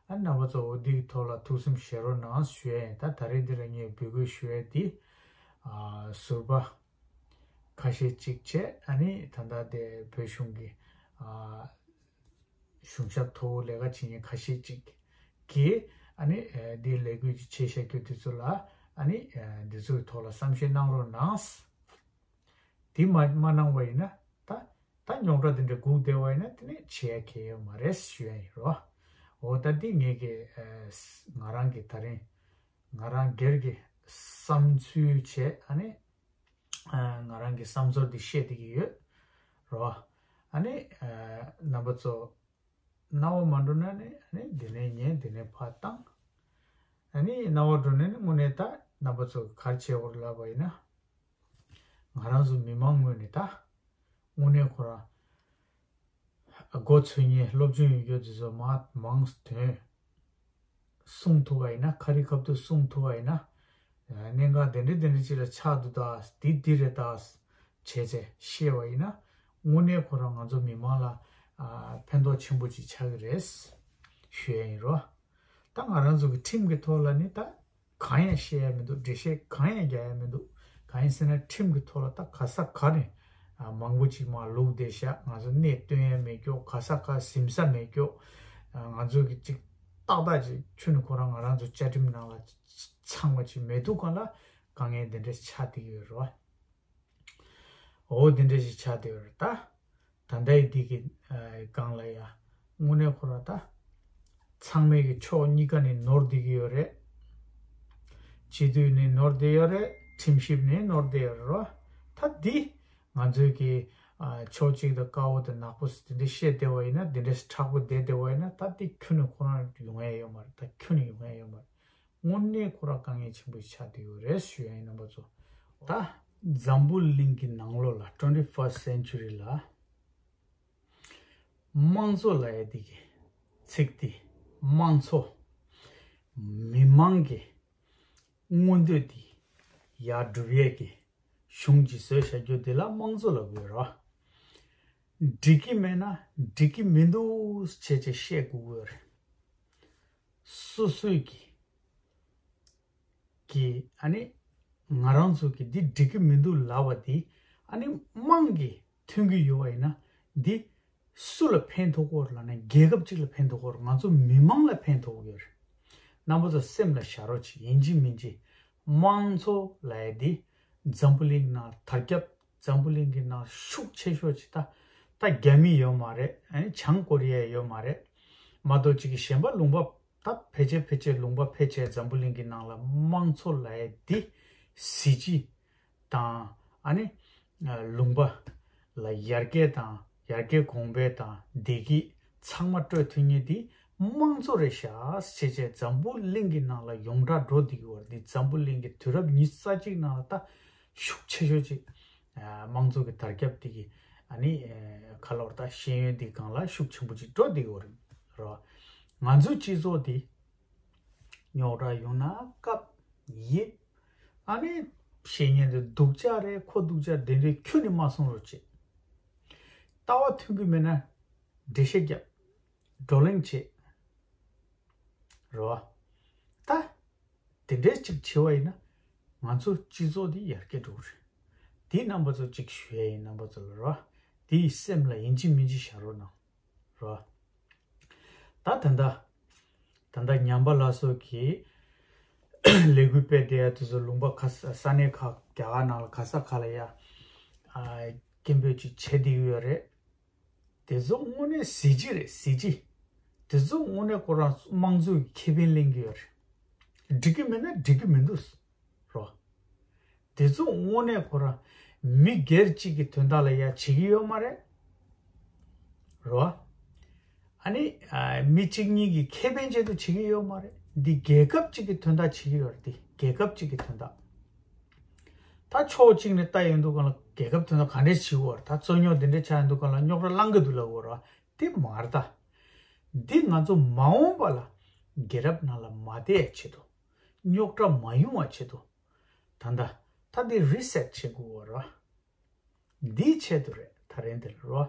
ཨ་རྣམ་པ་ཚོ་འོ་དེ་གི་ཐོག་ལ་ཐུགས་སེམས་བཞེས་རོགས་གནང་ཞུ་ཡ་ཡིན། ད་ད་རེས་འདི་ལ་ངས་འབོད་སྐུལ་ཞུ་ཡ་དེ་ཨ་ཟུར་པ་ཁ་ཤས་ཅིག་བྱས། ཨ་ནི་ད་ལྟ་དེ་བོད་གཞུང་གི་ཨ་གཞུང་ཞབས་མཐོ་བོ་ལས་ཀ་བྱེད་མཁན་ཁ་ཤས་ཅིག་གིས་ཨ་ནི་ཨ་འདི་ལས་འགུལ་ཅིག་བྱས་བཞག་རྒྱུ་དེ་ཚོ་ལ་ཨ་ནི་ཨ་འདི་ཚོའི་ཐོག་ལ་བསམ་ཤེས་གནང་རོགས་གནང་། དེ་མ་མ་གནང་བ་ཡིན་ན་ད་ད་རྙོག་དྲ་དེ་འདྲ་སྒུག་བསྡད་པ་ཡིན་ན་དེ་ནས་བྱེད་ཡ་གལ་ཡོད་མ་རེད་ཞུ་ཡ་ཡིན་རོ། འོ་ད་འདི་ངས་ཀྱི་ཨ་ང་རང་གི་ད་རིང་ང་རང་སྒེར་གྱི་བསམ་ཚུལ་བྱས། ཨ་ནི་ ཨ་ང་རང་གི་བསམ་ཚོར་འདི་བཤད་བསྡད་ཀྱི་ཡོད་རོ། ཨ་ནི་ཨ་རྣམ་པ་ཚོ་རྣ་བ་མ་འགྲོ་ན་ནི་ཨ་ནི་འདི་ནས་ཉན་འདི་ནས་ཕར་བཏང་། ཨ་ནི་རྣ་བ་འགྲོ་ན་ནི་དངོས་གནས་ད་རྣམ་པ་ཚོ་ག་རེ་བྱེད་དགོས་རེད་ལབ་པ་ཡིན་ན། ང་རང་ཚོ་མི་མང་ངོས་ནས་ད་དངོས་གནས་ཁོ་རང་མགོ་ཚོས་མཁན་སློབ་སྦྱོང་ཡོད་རྒྱུ་དེ་ཚོ་མ་མང་དོན་གསུང་ཐུབ་པ་ཡིན་ན། ཁ་རི་ཁ་ཐུག་གསུང་ཐུབ་པ་ཡིན་ན། གནད་འགག་དེ་འདྲ་དེ་འདྲ་ཅིག་ལ་ཆགས་འདུག་ད་འདི་འདི་རེད་ད་བྱས་ཚེ་བཤད་པ་ཡིན་ན། དངོས་གནས་ཁོ་རང་ང་ཚོ་མི་མང་ལ་ཨ་ཕན་ཐོགས་ཆེན་པོ་ཅིག་ཆགས་ཀྱི་རེད་ཞུ་ཡ་ཡིན་རོ། ད་ང་རང་ཚོ་གི་ཁྲིམས་ཀྱི་ཐོག་ལ་ནི་ད་གང་ཡང་བཤད་ཡ་མི་འདུག་འགྲེལ་བཤད་གང་ཡང་རྒྱག་ཡ་མི་འདུག་གང་ཡིན་ཟེར་ན་ཁྲིམས་ཀྱི་ཐོག་ལ་ད་ག་ས་ག་ནས་ཨ་མང་པོ་ཅིག་མར་ལུག་བསྡད་ཤག་ང་ཚོ་གནས་སྟོན་ཡ་མེད་ཀྱོག་ག་ས་ག་ཟིན་ས་མེད་ཀྱོག་ང་ཚོ་གི་ཅིག་ཏག་ཏག་ཅིག་ཁྱོན་ནས་ཁོ་རང་ང་རང་ཚོ་བཅའ་ཁྲིམས་ནང་ལ་ཚང་བ་ཅིག་མེད་དུས་གང་ལ་དཀའ་ངལ་འདི་འདྲ་ཆགས་བསྡད་ཀྱི་ཡོད་རེད་བ། འོ་འདི་འདྲ་ཞིག་ཆགས་བསྡད་ཡོད་རེད་ད། ད་ལྟའི་འདི་གི་ཨ་སྒང་ལ་ཡ་དངོས་གནས་ཁོ་ར་ད་ཚང་མས་ཀྱི་ཕྱོགས་གཉིས་ཀ་ནས་ནོར་བསྡད་ཀྱི་ཡོད་རེད། སྤྱི་འཐུས་ནས་ནོར་བསྡད་ཡོད་རེད། ཁྲིམས་ཞིབ་ནས་ནོར་བསྡད་ཡོད་རེད་བ། ད་འདི་ང་ཚོས་ཀྱི་ཨ་ཕྱོགས་གཅིག་ཏུ་དཀར་པོ་དང་ནག་པོ་ཟེར་དེ་འདྲ་བཤད་བསྡད་པ་ཡིན་ན། འདི་འདྲ་མཁྲེགས་པོ་བསྡད་བསྡད་པ་ཡིན་ན། ད་འདི་ཁྱོན་ནས་ཁོ་རང་ཡོང་ཡ་ཡོད་མ་རེད། ད་ཁྱོན་ནས་ཡོང་ཡ་ཡོད་མ་རེད། དངོས་གནས་ཁོ་རང་དཀའ་ངལ་ཆེན་པོ་ཞིག་ཆགས་བསྡད་ཡོད་རེད་ཞུ་ཡ་ཡིན། རྣམ་པ་ཚོ། ད་འཛམ་བུ་གླིང་གི་ནང་ལོགས་ལ་twenty first century ལ་དམངས་གཙོ་ལབ་ཡ་འདི་གི་ཚིག་འདི་དམངས་གཙོ་མི་མང་གི་མངོན་འདོད་འདི་ཡར་སྒྲུབ་ཡས་ཀྱི་གཞུང་ཅིག་བཟོས་བཞག་རྒྱུ་འདི་ལ་དམངས་གཙོ་ལབ་དགོས་རེད་བ། འགྲིག་གི་མེད་ན་འགྲིག་གི་མི་འདུག་བྱས་བྱས་བཤད་དགོས་ཀྱི་ཡོད་རེད། སོ་སོའི་གི་གི་ཨ་ནི་ང་རང་ཚོ་གི་འདི་འགྲིག་གི་མི་འདུག་ལབ་པ་འདི་ཨ་ནི་དམངས་ཀྱིས་མཐུན་གྱི་ཡོད་པ་ཡིན་ན། འདི་སུ་ལ་ཕན་ཐོགས་ཀྱི་ཡོད་རེད་ལབ་ན། རྒྱལ་ཁབ་གཅིག་ལ་ཕན་ཐོགས་ཀྱི་ཡོད་རེད། ང་ཚོ་མི་མང་ལ་ཕན་ཐོགས་ཀྱི་ཡོད་རེད། རྣམ་པ་ཚོ་སེམས་ལ་བཞག་རོགས་གྱིས། ཡིན་གཅིག་མིན་གཅིག་དམངས་གཙོ་ལབ་ཡ་འདི་འཛམ་བུ་གླིང་ནང་དར་ཁྱབ། འཛམ་བུ་གླིང་གི་ནང་ཤུགས་ཆེ་ཤོས་ཅིག་ད་ད་རྒྱ་མི་ཡོད་མ་རེད། ཨ་ནི་བྱང་ཀོ་རི་ཡ་ཡོད་མ་རེད། མ་གཏོགས་ཅིག་གི་གཞན་པ་ལུང་པ་ད་ཕལ་ཆེར་ཕལ་ཆེར་ལུང་པ་ཕལ་ཆེར་འཛམ་བུ་གླིང་གི་ནང་ལ་དམངས་གཙོ་ལབ་ཡ་འདི་གཟི་བརྗིད་དང་ཨ་ནི་ལུང་པ་ལ་ཡར་རྒྱས་དང་ཡར་རྒྱས་གོང་འཕེལ་དང་བདེ་སྐྱིད་ཚང་མ་སྤྲོད་ཐུབ་མཁན་འདི་དམངས་གཙོ་རེད་ཤག་ཟེར་བྱས། འཛམ་བུ་གླིང་གི་ནང་ལ་ཡོངས་གྲགས་འགྲོ་བསྡད་ཀྱི་ཡོད་རེད། འདི་འཛམ་བུ་གླིང་གི་དུས་རབས་ཉི་ཤུ་རྩ་གཅིག་ནང་ལ་ད་ཤུགས་ཆེ་ཤོས་ཅིག་དམངས་གཙོ་གི་དར་ཁྱབ་འདི་གི་ཨ་ནི་ཁ་ལོར་ད་ཤེས་ཡོན་འདི་སྒང་ལ་ཤུགས་ཆེན་པོ་ཅིག་འགྲོ་བསྡད་ཀྱི་ཡོད་རེད་རོ། ང་ཚོའི་སྤྱི་ཚོགས་འདི་རྙོག་དྲ་ཡོང་ན་སྐབས་ཡིབ། ཨ་ནི་བཤད་མཁན་དེ་སྡུག་ཅག་རེད། ཁོ་སྡུག་ཅག་དེ་འདྲའི་ཁྱོན་ནས་མ་གསུང་རོགས་བྱེད། ལྟ་བ་མཐུན་གྱི་མེད་ན་འགྲེལ་བཤད་རྒྱབ། བགྲོ་གླེང་བྱེད་རོ། ད་དེ་འདྲའི་ཅིག་བྱེད་པ་ཡིན་ན་ང་ཚོ་སྤྱི་ཚོགས་འདི་ཡར་རྒྱས་འགྲོ་གི་རེད། དེ་རྣམ་པ་ཚོ་ཅིག་ཞུ་ཡ་ཡིན། རྣམ་པ་ཚོ་ལ་རོ། དེ་སེམས་ལ་ཡིན་གཅིག་མིན་གཅིག་བཞག་རོགས་གནང་རོ། ད་ད་ལྟ་ད་ལྟ་ཉམས་པ་ལ་སོགས་ཀྱི་ལས་འགུལ་སྤེལ་བསྡད་ཡ་དེ་ཚོ་ལུང་པ་ཁ་ས་ས་གནས་ཁག་རྒྱ་གར་ནང་ལ་ག་ས་ག་ལ་ཡ་ཨ་སྐད་འབོད་ཅིག་བྱེད་བསྡད་ཡོད་རེད། དེ་ཚོ་དངོས་གནས་གཟི་བརྗིད་རེད། གཟི་བརྗིད། དེ་ཚོ་དངོས་གནས་ཁོ་རང་དམངས་གཙོའི་ཁེ་ཕན་ལེན་གྱི་ཡོད་རེད། འགྲིག་གི་མེད་ན་འགྲིག་གི་མི་འདུག་རོ། དེ་ཚོ་དངོས་གནས་ཁོ་རང་མི་སྒེར་གཅིག་གི་དོན་དག་ལ་ཡ་བྱེད་ཀྱི་ཡོད་མ་རེད་རོ། ཨ་ནི་ཨ་མི་གཅིག་གཉིས་ཀྱི་ཁེ་ཕན་ཆེད་དུ་བྱེད་ཀྱི་ཡོད་མ་རེད། འདི་རྒྱལ་ཁབ་གཅིག་གི་དོན་དག་བྱེད་ཀྱི་ཡོད་རེད། འདི་རྒྱལ་ཁབ་གཅིག་གི་དོན་དག་ད་ཕྱོགས་གཅིག་ནས་ལྟ་ཡོང་དུས་གང་ལ་རྒྱལ་ཁབ་དོན་དག་ག་འདྲས་བྱེད་དགོས་རེད། ད་རྩོད་རྙོག་འདི་འདྲས་ཆགས་ཡོང་དུས་གང་ལ་རྙོག་དྲ་བསླང་གི་འདུག་ལབ་དགོས་རེད། དེ་མ་རེད་ད། འདི་ང་ཚོ་མ་འོངས་པ་ལ་རྒྱལ་རབས་ནང་ལ་མ་བསྡད་ཆེད་དུ། རྙོག་དྲ་མ་ཡོང་བ་ཆེད་དུ། ད་ལྟ་ད་འདི་རི་སེ་ཊི་བྱེད་དགོས་པ་རེད། འདིའི་ཆེད་དུ་རེད། ད་རེད་འདི་རེད་རོ།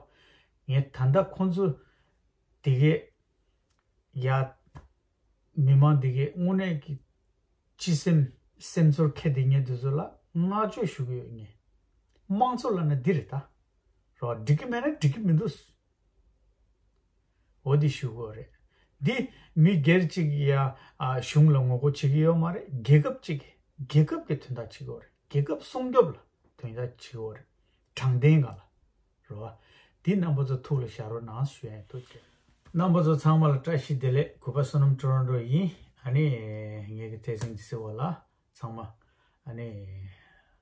ངས་ད་ལྟ་ཁོང་ཚོ་དེ་གའི་ཡ་མི་མང་དེ་གའི་དངོས་གནས་ཀྱི་སྤྱི་སེམས་སེམས་ཚོར་ཁྱེར་བསྡད་མཁན་དེ་ཚོ་ལ་བསྔགས་བརྗོད་ཞུ་གི་ཡོད། ངས་དམངས་གཙོ་ལབ་ན་འདི་རེད་ད། རོ། འགྲིག་གི་མེད་ན་འགྲིག་གི་མི་འདུག་འོ་འདི་ཞུ་དགོས་རེད། འདི་མི་སྒེར་གཅིག་ཡ་ཨ་གཞུང་ལ་ངོ་རྒོལ་བྱེད་ཀྱི་ཡོད་མ་རེད། རྒྱལ་ཁབ་གཅིག་གི་རྒྱལ་ཁབ་ཀྱི་དོན་དག་བྱེད་དགོས་རེད། རྒྱལ་ཁབ་སྲུང་སྐྱོབ་ལ་དོན་དག་བྱེད་དགོས་རེད། དྲང་བདེན་སྒང་ལ་རེད་བ། འདི་རྣམ་པ་ཚོ་ཐུགས་ལ་བཞག་རོགས་གནང་ཞུ་ཡ་ཡིན། ཐུགས་རྗེ་ཆེ། རྣམ་པ་ཚོ་ཚང་མ་ལ་བཀྲ་ཤིས་བདེ་ལེགས། གུས་པ་བསོད་ནམས་ཊོ་རོན་ཊོ་ཡིན། ཨ་ནི་ངེད་ཀྱི་ཐད་སེང་ཇི་སི་ཝ་ལ་ཚང་མ་ཨ་ནི་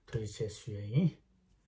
ཐུགས་རྗེ་ཆེ་ཞུ་ཡ་ཡིན།